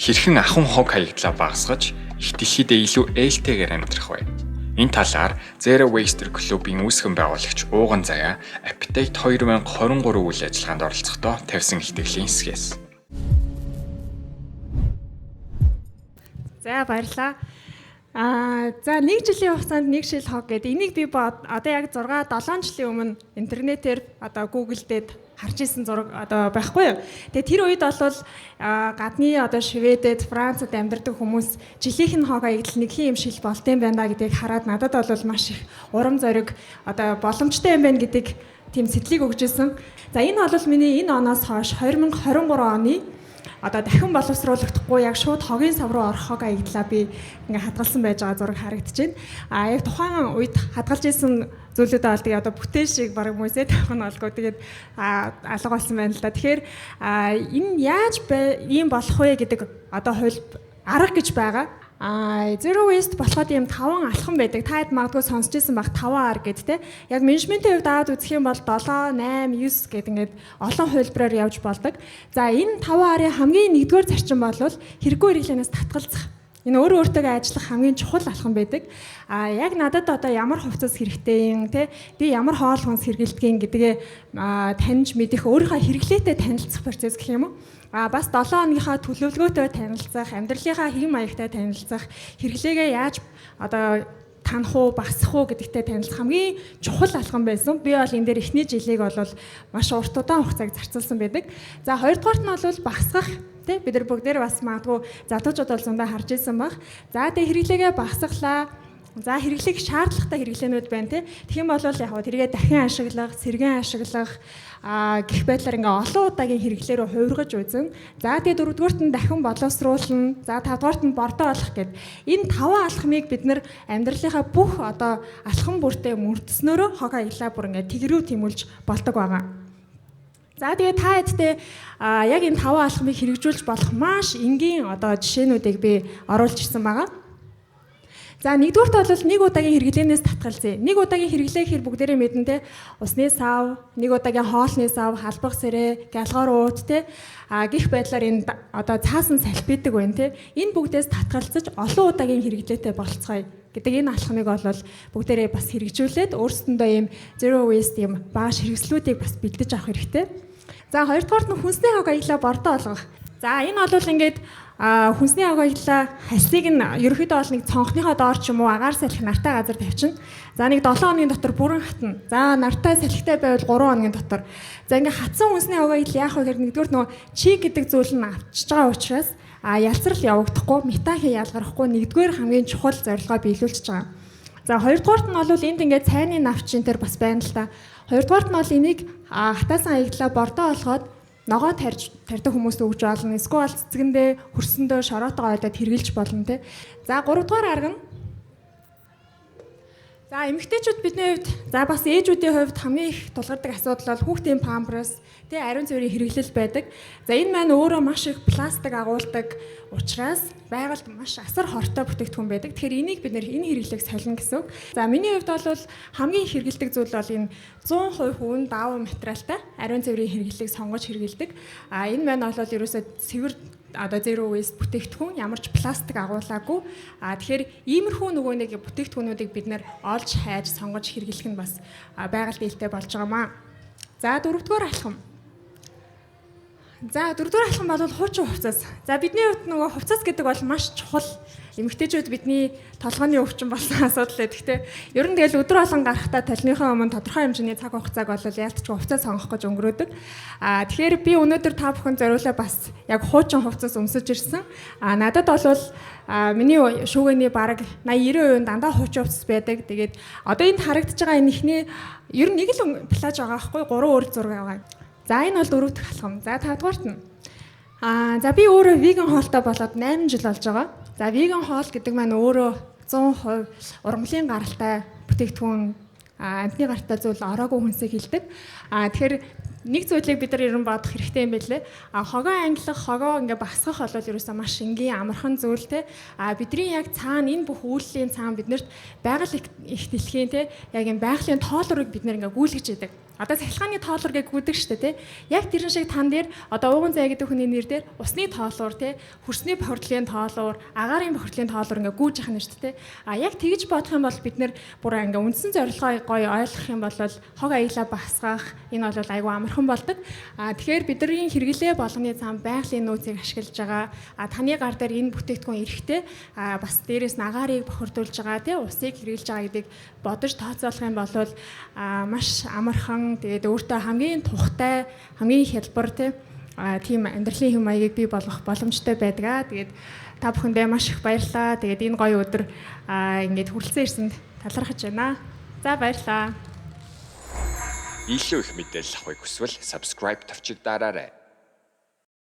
Хэрхэн ахуйн хог хаягдлаа багасгаж, эх дэлхийдээ илүү ээлтэйгээр амьдрах вэ? Энэ талаар Zero Waster Club-ийн үүсгэн байгуулагч Ууган Заяа Appetite 2023 үйл ажиллагаанд оролцохдоо тавьсан илтгэлийн хэсгээс. За, баярлалаа. За, нэг жилийн хугацаанд нэг шил хог гэдэг. Энийг би одоо яг 6 7 жилийн өмнө интернетээр одоо Google дээр харж исэн зураг одоо байхгүй юу. Тэгээ тэр үед бол гадны одоо Шведэд, Францад амьдардаг хүмүүс жилийнх нь хог хаягдал нэгхэн юм шил болт юм байна гэдгийг хараад надад бол маш их урам зориг, одоо боломжтой юм байна гэдэг тийм сэтгэлийг өгч ирсэн. За, энэ бол миний энэ оноос хойш 2023 оны одоо дахин боловсруулагдахгүй яг шууд хогийн сав руу орох хог хаягдлаа би ингээ хадгалсан байж байгаа зураг харагдаж байна. Яг тухайн үед хадгалж исэн зүйлүүдээ бол тэгээ одоо бүтээн шиг бараг музей тавих нь болгүй. Тэгээд алга болсон байна л да. Тэгэхээр энэ яаж ийм болох вэ гэдэг одоо хууль арга гэж байгаа. Zero waste болоход ийм 5 алхам байдаг. Та хэд магадгүй сонсч ирсэн байх 5R гэд те. Яг менежментийн хувьд аваад үзэх юм бол 7, 8, 9 гэд ингээд олон хувилбараар явж болдог. За, энэ 5R-ын хамгийн нэгдүгээр зарчим бол хэрэггүй хэрэглээнээс татгалзах. Энэ өөрөө өөртөө ажиллах хамгийн чухал алхам байдаг. Яг надад одоо ямар хувцас хэрэгтэй юм те, би ямар хоол хүнс хэрэглэдэг гэдгээ таньж мэдэх, өөрийнхөө хэрэглээтэй танилцах процесс гэх юм уу? Бас 7 хоногийнхаа төлөвлөгөөтэй танилцах, амьдралынхаа хэм маягтай танилцах, хэрэглээгээ яаж одоо танах уу, багасгах уу гэдэгтэй танилцах хамгийн чухал алхам байсан. Би бол энэ дээр эхний жилийг бол маш урт удаан хугацааг зарцуулсан байдаг. За, хоёрдугаарт нь бол багасгах. Тэ, бид нар бүгдээр бас магадгүй залуучууд бол зундаа харж ирсэн баг. За, тэгээ хэрэглээгээ багасгалаа. За, хэрэглэх шаардлагатай хэрэглээнүүд байна те. Тэгэх юм бол яг хаа тэргээ дахин ашиглах, сэргээн ашиглах гэх байдлаар ингээ олон удаагийн хэрэглээ рүү хувиргаж үзэн. За, тэгээ дөрөвдүгüрт нь дахин боловсруулна. За, тавдугаарт нь бордоо олох гэд. Энэ таван алхмыг бид нар амьдралынхаа бүх одоо алхам бүртээ мөрдснөөрөө хог хаягдлаа бүр ингээ тэгрүү тэмүүлж болдог байгаа. За, тэгээ та хэдтэй яг энэ таван алхмыг хэрэгжүүлж болох маш энгийн одоо жишээнүүдийг би оруулж ирсэн байгаа. За, нэгдүгüрт бол нэг удаагийн хэрэглээнээс татгалзъя. Нэг удаагийн хэрэглээ гэхэр бүгдээрээ мэднэ те. Усны сав, нэг удаагийн хоолны сав, халбах сэрэ, гялгар уут те. Гих байдлаар энэ одоо цаасан салбидаг байна те. Энэ бүгдээс татгалзаж олон удаагийн хэрэглээтэй болцгоё гэдэг энэ алхмыг бол бүгдээрээ бас хэрэгжүүлээд өөрсдөндөө ийм zero waste ийм бааш хэрэгслүүдийг бас бэлдэж авах хэрэгтэй. За, хоёрдугаарт нь хүнсний хог аяглаа бордоо олгох. За, энэ бол ингээд хүнсний хог аяглаа хальсыг нь ерөнхийдөө бол нэг цонхныхоо доор ч юм уу агаар салхи нартай газар тавьчихна. За, нэг 7 хоногийн дотор бүрэн хатна. За, нартай салхитай байвал 3 хоногийн дотор. За, ингээд хатсан хүнсний хог аяглал яах вэ гэхээр нэгдүгээр нөгөө чи гэдэг зүйл нь авчиж байгаа учраас ялцрал явагдахгүй, метан хий ялгарахгүй нэгдүгээр хамгийн чухал зорилгоо биелүүлчихэж байгаа. За, хоёрдугаарт нь бол энд ингээд цайны навчин төр бас байна л да. Хоёрдугаарт нь бол энийг хатаасан аяглаа бордоо олгоод ногоо тарьж тарьдаг хүмүүст өгж болно. Эсвэл цэцгэндээ хөрсөндөө шороотойгоо ойлоод хэрглэж болно те. За, гуравдугаар арга нь за эмэгтэйчүүд бидний хувьд, за бас ээжүүдийн хувьд хамгийн их тулгардаг асуудал бол хүүхдийн памперс, тэ, ариун цэврийн хэрэглэл байдаг. За, энэ маань өөрөө маш их пластик агуулдаг учраас байгальд маш асар хортой бүтээгдэхүүн байдаг. Тэгэхээр энийг бид нэр энэ хэрэглээг солино гэсэн үг. За, миний хувьд бол хамгийн их хэрэглэдэг зүйл бол энэ 100% хүн даавуу материалтай ариун цэврийн хэрэглээг сонгож хэрэглэдэг. Энэ маань бол ерөөсөө цэвэр одоо zero waste бүтээгдэхүүн, ямар ч пластик агуулаагүй. Тэгэхээр иймэрхүү нөгөө нэг бүтээгдэхүүнүүдийг бид нэр олж хайж сонгож хэрэглэх нь бас байгальд ээлтэй болж байгаа маа. За, дөрөвдүгээр алхам. За, дөрөвдүгээр алхам бол хуучин хувцас. За, бидний хувьд нөгөө хувцас гэдэг бол маш чухал эмэгтэйчүүд бидний толгойн өвчин болсон асуудал байдаг те. Ер нь тэгэл өдөр болгон гарахдаа толныхоо өмнө тодорхой хэмжээний цаг хугацааг бол яалтчгүй хувцас сонгох гэж өнгөрөөдөг. Тэгэхээр би өнөөдөр та бүхэн зориулаа бас яг хуучин хувцас өмсөж ирсэн. Надад бол миний шүүгээний бараг 80 90% дандаа хуучин хувцас байдаг. Тэгээд одоо энд харагдаж байгаа энэ ихний ер нь нэг л плаж байгаа байхгүй, 3 өөр зураг байгаа. За, энэ бол дөрөв дэх алхам. За, тавдугаарт нь за би өөрөө веган хоолтой болоод 8 жил болж байгаа. За, веган хоол гэдэг маань өөрөө 100% ургамлын гаралтай бүтээгдэхүүн, амьтны гаралтай зүйл ороогүй хүнсийг хэлдэг. Тэгэхээр нэг зүйлийг бид нар ерөн бодох хэрэгтэй юм байлээ. Хогоо ангилах, хогоо ингээ багасгах бол ерөөсөө маш энгийн амархан зүйл те. Бидний яг цаана энэ бүх үйлдлийн цаана биднэрт байгаль их дэлхийн те яг энэ байгалийн тоолрыг бид нэр ингээ гүйлгэж идэг. Одоо сахилгааны тоолор гэж гүдэг штэ тий. Яг тэрэн шиг тан дээр одоо ууган зай гэдэг хүний нэр дээр усны тоолуур тий, хөрсний бохирдлын тоолуур, агаарын бохирдлын тоолуур ингээ гүйж яхана штэ тий. А яг тэгж бодох юм бол бид нэр бүр ингээ үндсэн зорилгоо гоё ойлгох юм бол хог аялаа багасгах энэ бол айгүй амархан болдог. А тэгэхээр бидний хэрэглээ болгоны зам байгалийн нөөцийг ашиглаж байгаа. А таны гар дээр энэ бүтээгдэхүүн эрэхтэй а бас дээрээс нь агаарыг бохирдуулж байгаа тий, усыг хэрэглэж байгаа гэдгийг бодож тооцоолох юм бол маш амархан, тэгээд өөртөө хамгийн тухтай, хамгийн хялбар тий тийм амьдралын хэм маягийг бий болгох боломжтой байдаг. Тэгээд та бүхэндээ маш их баярлалаа. Тэгээд энэ гоё өдөр ингээд хүрэлцэн ирсэнд талархаж байна. За баярлалаа. Илүү их мэдээлэл авахыг хүсвэл subscribe товчийг дараарай.